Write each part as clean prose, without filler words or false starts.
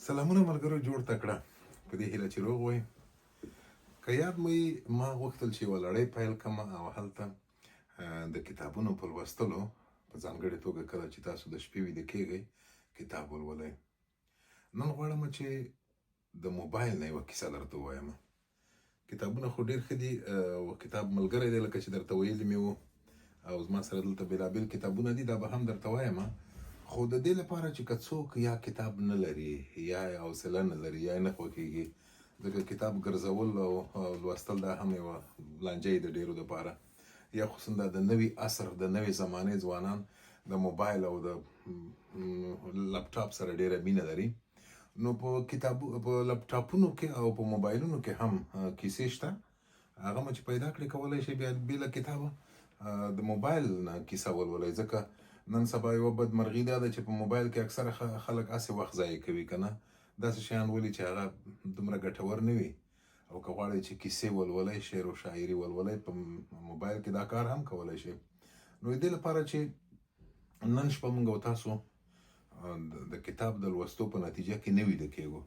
سلامونه ملګرو، جوړ تکړه، په دې هیله چې روغ وئ. که یاد مو وي، ما غوښتل چې یوه لړۍ پیل کړم او هلته د کتابونو په لوستلو، په ځانګړې توګه کله چې تاسو د شپې ویده کېږئ، کتاب ولولئ. نن غواړم چې د موبایل نه یوه کیسه درته ووایم. کتابونه خو ډېر ښه دي او کتاب ملګری دی، لکه چې درته ویلي مې وو، او زما سره دلته بېلابېل کتابونه دي، دا به هم درته وایم. خو د دې لپاره چې که څوک یا کتاب نه لري، یا یې حوصله نه لري، یا یې نه خوښېږي، ځکه کتاب ګرځول او لوستل دا هم یوه لانجه وي د ډېرو دپاره، یا خصوصا دا د نوي عصر د نوې زمانې ځوانان د موبایل او د لپټاپ سره ډېره مینه لري، نو په کتاب په لپټاپونو کې او په موبایلونو کې هم کیسې شته. هغه مو چې پیدا کړې، کولی شئ بیا بې له کتابه د موبایل نه کیسه ولولئ، ځکه نن سبا یوه بدمرغي دا ده چې په موبایل کې اکثره خلک هسې وخت ضایع کوي، که نه داسې شیان ولي چې هغه دومره ګټور نه وي. او که غواړئ چې کیسې ولولئ، شعر او شاعري ولولئ، په موبایل کې دا کار هم کولی شئ. نو د دې لپاره چې نن شپه موږ او تاسو د کتاب د لوستو په نتیجه کې نه ویده کېږو،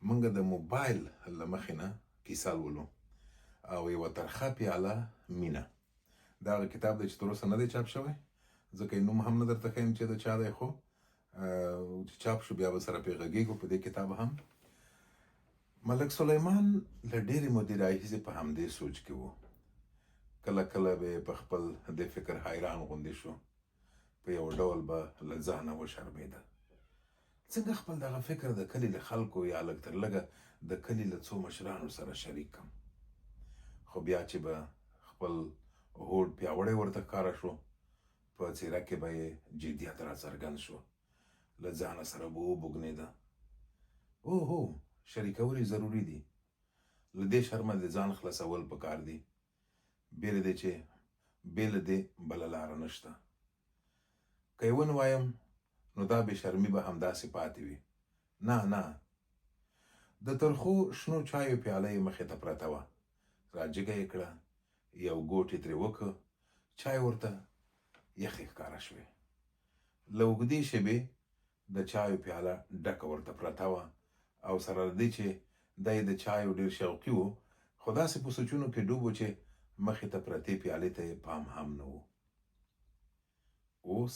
موږ د موبایل له مخې نه کیسه لولو. او یوه ترخه پیاله مینه، دا هغه کتاب دی چې تر اوسه نه دی چاپ شوی، ځکه یې نوم هم نه درته ښیم چې د چا دی، خو چې چاپ شو بیا به سره پرې غږېږو په دې کتاب هم. ملک سلیمان له ډېرې مودې راهیسې په همدې سوچ کې و. کله کله به یې په خپل دې فکر حیران غوندې شو، په یو ډول به له ځانه وشرمېده. څنګه خپل دغه فکر د کلي له خلکو یا لږ تر لږه د کلي له څو مشرانو سره شریک کړم؟ خو بیا چې به خپل هوډ پیاوړی ورته ښکاره شو، په څېره کې به یې جدیت راڅرګند شو، له ځانه سره به وبوږنېده. هو هو، شریکول یې ضروري دي. له دې شرمه د ځان خلاصول په کار دي. بې له دې چې بې له دې بله لاره نشته. که یې ونه وایم نو دا بې شرمي به همداسې پاتې وي. نه نه. د ترخو شنو چایو پیاله یې مخې ته پرته وه. راجګه یې کړه، یو ګوټ یې ترې وکړ، چای ورته یخې ښکاره شوې. له اوږدې شېبې د چایو پیاله ډکه ورته پرته وه او سره له دې چې دی د چایو ډېر شوقي و، خو داسې په سوچونو کې ډوب و چې مخې ته پرتې پیالې ته یې پام هم نه و. اوس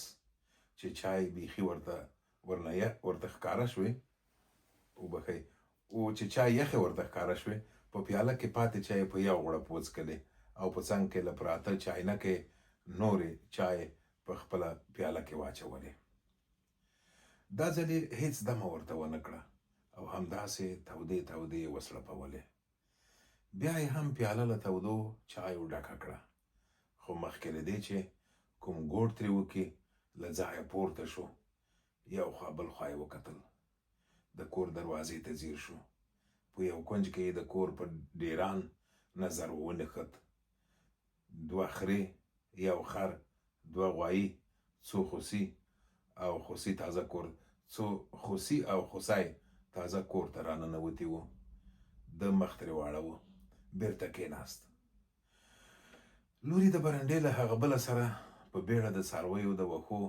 چې چای بیخي ورته ورنه ورته ښکاره شوې، وبښئ، او چې چای یخې ورته ښکاره شوې، په پیاله کې پاتې چای یې په یو غوړپ وڅکلې او په څنګ کې له پراته چاینکه یې نورې چای په خپله پیاله کې واچولې. دا ځل یې هېڅ دمه ورته ونه کړه او همداسې تودې تودې یې وسړپولې. بیا یې هم پیاله له تودو چایو ډکه کړه، خو مخکې له دې چې کوم ګوټ ترې وکړي، له ځایه پورته شو، یو خوا بل خوا یې وکتل، د کور دروازې ته ځیر شو، په یو کونج کې یې د کور په ډېران نظر ونښت. دوه خرې، یو خر، دوه غوایي، څو خوسي او خوسي تازه کور څو خوسي او خوسی تازه کور ته راننوتي وو. ده مخ ترې واړاوه، بېرته کېناست. لور یې د برنډې له هغه بله سره په بېړه د څارویو د وښو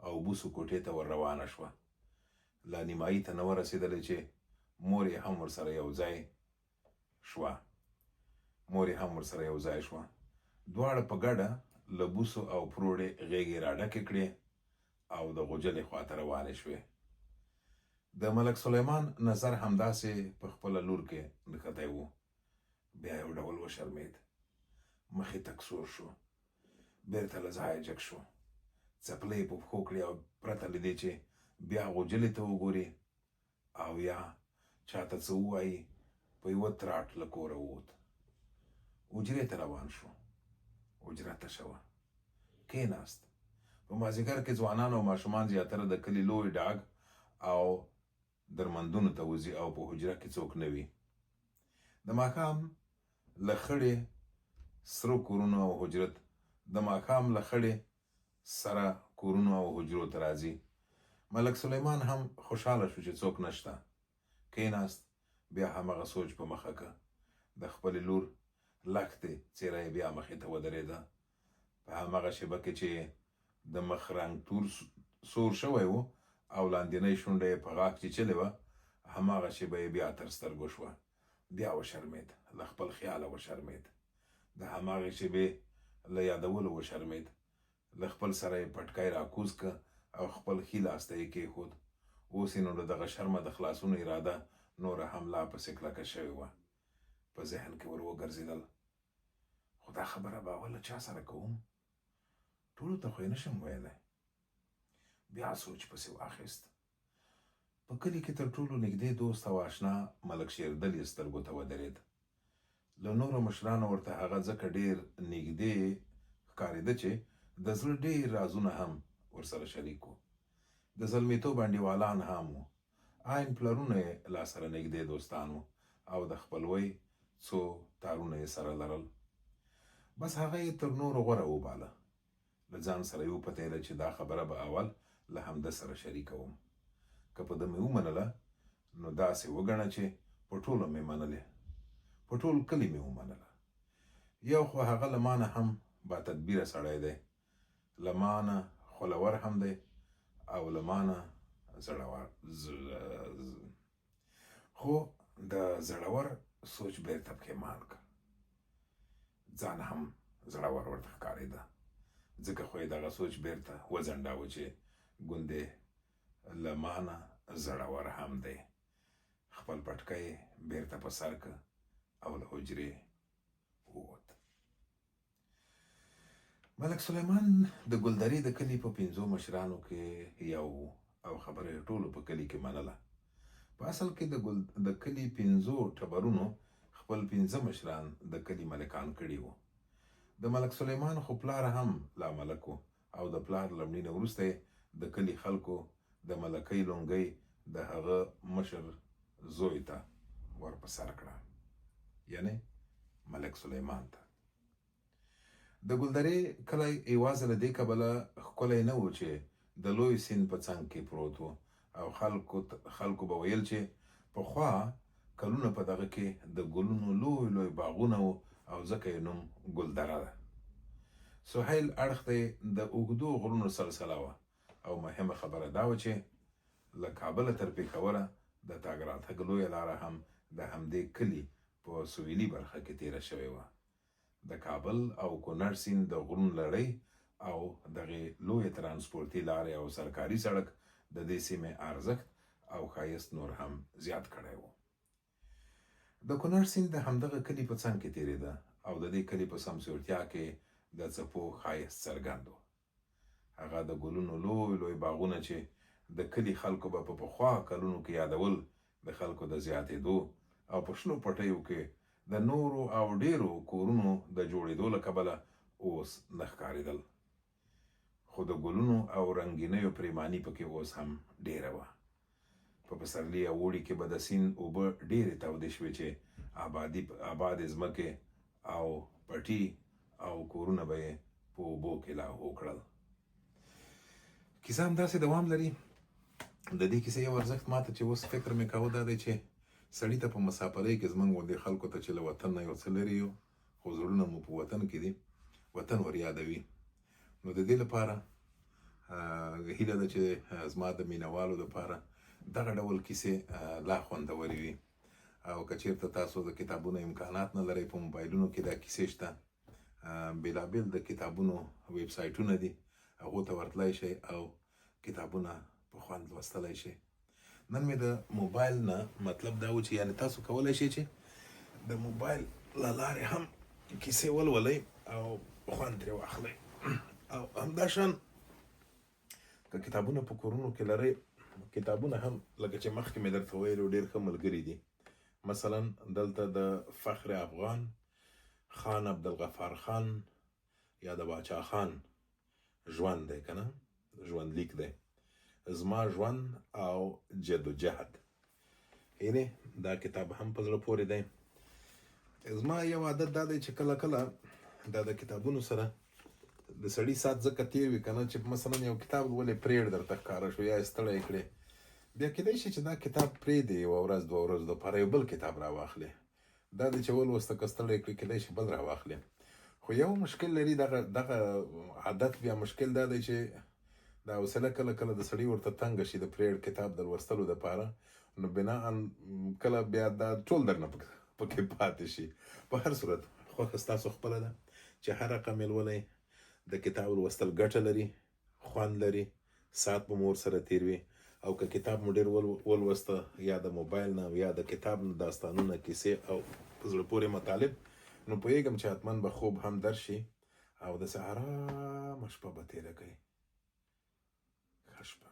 او بوسو کوټې ته ور روانه شوه. لا نیمایي ته نه وه رسېدلې چې مور یې هم ورسره یو ځای شوه. مور یې هم ورسره یو ځای شوه. دواړه په ګډه له بوسو او پروړې غېږې راډکې کړې او د غوجلې خواته روانې شوې. د ملک سلیمان نظر همداسې په خپله لور کې نښتی و. بیا یو ډول وشرمېد. مخ یې تک سور شو. بېرته له ځایه جګ شو. څپلۍ یې په پښو کړې او پرته له دې چې بیا غوجلې ته وګوري او یا چاته څه ووايي، په یوه تراټ له کوره ووت. حجرې ته روان شو. حجره تشه وه. کېناست. په مازیګر کې ځوانان او ماشومان زیاتره د کلي لوی ډاګ او درمندونو ته وځي او په حجره کې څوک نه وي. د ماښام له خړې سرو کورونو او حجرت د ماښام له خړې سره کورونو او حجرو ته راځي. ملک سلیمان هم خوشحاله شو چې څوک نشته. کېناست، بیا همغه سوچ په مخه که. د خپلې لور لښتې څېره یې بیا مخې ته ودرېده. په همغه شېبه کې چې یې د مخ رنګ تور سور شوی و او لاندینۍ شونډه یې په غاښ چیچلې وه، هماغه شېبه یې بیا تر سترګو شوه. بیا وشرمېد، له خپل خیاله وشرمېد. د هماغې شېبې له یادولو وشرمېد. له خپل سره یې پټکی راکوز که او خپل ښي لاس ته یې کېښود. اوس یې نو له دغه شرمه د خلاصون اراده نوره هم لا پسې کلکه شوې وه. په ذهن کې ور وګرځېدل، خو دا خبره به اول له چا سره کوم؟ ټولو ته خو یې نه شم ویلی. بیا سوچ پسې واخیست. په کلي کې تر ټولو نږدې دوست او آشنا ملک شېردل یې سترګو ته ودرېد. له نورو مشرانو ورته هغه ځکه ډېر نږدې ښکارېده چې د زړه ډېر رازونه هم ورسره شریک وو. د زلمیتوب انډیوالان هم وو. عین پلرونه یې لا سره نږدې دوستان وو او د خپلوۍ څو تارونه یې سره لرل. بس هغه یې تر نورو غوره وباله. له ځان سره یې وپتېیله چې دا خبره به اول له همده سره شریکوم. که په ده مې ومنله، نو داسې وګڼه چې په ټولو مې منلې. په ټول کلي مې ومنله. یو خو هغه له مانه هم با تدبیره سړی دی، له مانه خولور هم دی او له مانه زړور. خو د زړور سوچ بېرته پښېمان کړ. ځان هم زړور ورته ښکارېده، ځکه خو یې دغه سوچ بېرته وځنډاوه چې ګوندې له مانه زړور هم دی. خپل پټکی یې بېرته په سر که او له حجرې ووت. ملک سلیمان د ګلدرې د کلي په پنځو مشرانو کې یو و او خبره یې ټولو په کلي کې منله. په اصل کې د ګل د کلي پنځو ټبرونو خپل پنځه مشران د کلي ملکان کړي وو. د ملک سلیمان خو پلار هم لا ملک و او د پلار له مړینې وروسته یې د کلي خلکو د ملکۍ لونګۍ د هغه مشر زوی ته ور په سر کړه، یعنې ملک سلیمان ته. د ګلدرې کلی یوازې له دې کبله ښکلی نه و چې د لوی سیند په څنګ کې پروت و او خلکو به ویل چې پخوا کلونه په دغه کې د ګلونو لوی لوی باغونه وو او ځکه یې نوم ګلدره ده. سهیل اړخ ته یې د اوږدو غرونو سلسله وه او مهمه خبره دا وه چې له کابله تر پېښوره د تګ راتګ لویه لاره هم د همدې کلي په سویلي برخه کې تېره شوې وه. د کابل او کونړ سیند د غرونو لړۍ او دغې لویې ترانسپورتي لارې او سرکاري سړک د دې سیمې ارزښت او ښایست نور هم زیات کړی و. د کونړ سیند د همدغه کلي په څنګ کې تېرېده او د دې کلي په سمسورتیا کې د څپو ښایست څرګند و. هغه د ګلونو لوی لوی باغونه چې د کلي خلکو به په پخوا کلونو کې یادول، د خلکو د زیاتېدو او په شنو پټیو کې د نورو او ډېرو کورونو د جوړېدو له کبله اوس نه ښکارېدل. خو د ګلونو او رنګینیو پرېماني پکې اوس هم ډېره وه. په پسرلي او اوړي کې به د سیند اوبه ډېرې تودې شوې چې آبادي آبادې ځمکې او پټي او کورونه به یې په اوبو کې لاهو کړل. کیسه همداسې دوام لري. د دې کیسې یو ارزښت ماته چې اوس فکر مې کاوه دا دی چې سړي ته په مسافرۍ کې زمونږ غوندې خلکو ته چې له وطن نه یو څه لرې یو خو زړونه مو په وطن کې دي، وطن ور یادوي. نو د دې لپاره هیله ده چې زما د مینوالو لپاره دغه ډول کیسې لا خوندورې وي. او که چیرته تاسو د کتابونو امکانات نه لرئ، په موبایلونو کې دا کیسې شته، بیلابیل د کتابونو ویب سایټونه دي، هغو ته ورتلای شئ او کتابونه په خوند لوستلای شئ. نن مې د موبایل نه مطلب دا و چې یعنی تاسو کولای شئ چې د موبایل له لارې هم کیسې ولولئ او خوند ترې واخلئ. او همداشان که کتابونه په کورونو کې لرئ، کتابونه هم لکه چې مخکې مې درته ویلو ډېر ښه ملګري دي. مثلا دلته د فخر افغان، خان عبدالغفار خان یا د باچا خان ژوند دی کنه، ژوند لیک دی، زما ژوند او جدوجهد، یعنی دا کتاب هم په زړه پورې دی. زما یو عادت دا دی چې کله کله دا د کتابونو سره د سړي سات ځکه تیر وي کنه چې مثلا یو کتاب لولې پرېړ درته ښکاره شو یا یې ستړی کړې، بیا کېدای شي چې دا کتاب پرېږدې یوه ورځ دوه ورځو دپاره یو بل کتاب راواخلې. دا دې چې ولوسته که ستړی کړې کېدای شي بل راواخلې. خو یو مشکل لري دغه عادت، بیا مشکل دا دی چې دا حوصله کله کله د سړي ورته تنګه شي د پرېړ کتاب د لوستلو دپاره، نو بناء کله بیا دا ټول درنه پکې پاتې شي. په هر صورت خوښه ستاسو خپله ده چې هر رقم یې لولئ. د کتاب لوستل ګټه لري، خوند لري، ساعت به مو ورسره تېر وي. او که کتاب مو ډېر ولوسته، یا د موبایل نه یا د کتاب نه داستانونه، کیسې او په زړه پورې مطالب، نو پوهېږم چې حتما به خوب هم درشي او داسې ارامه شپه به تېره کړئ. ښه شپه.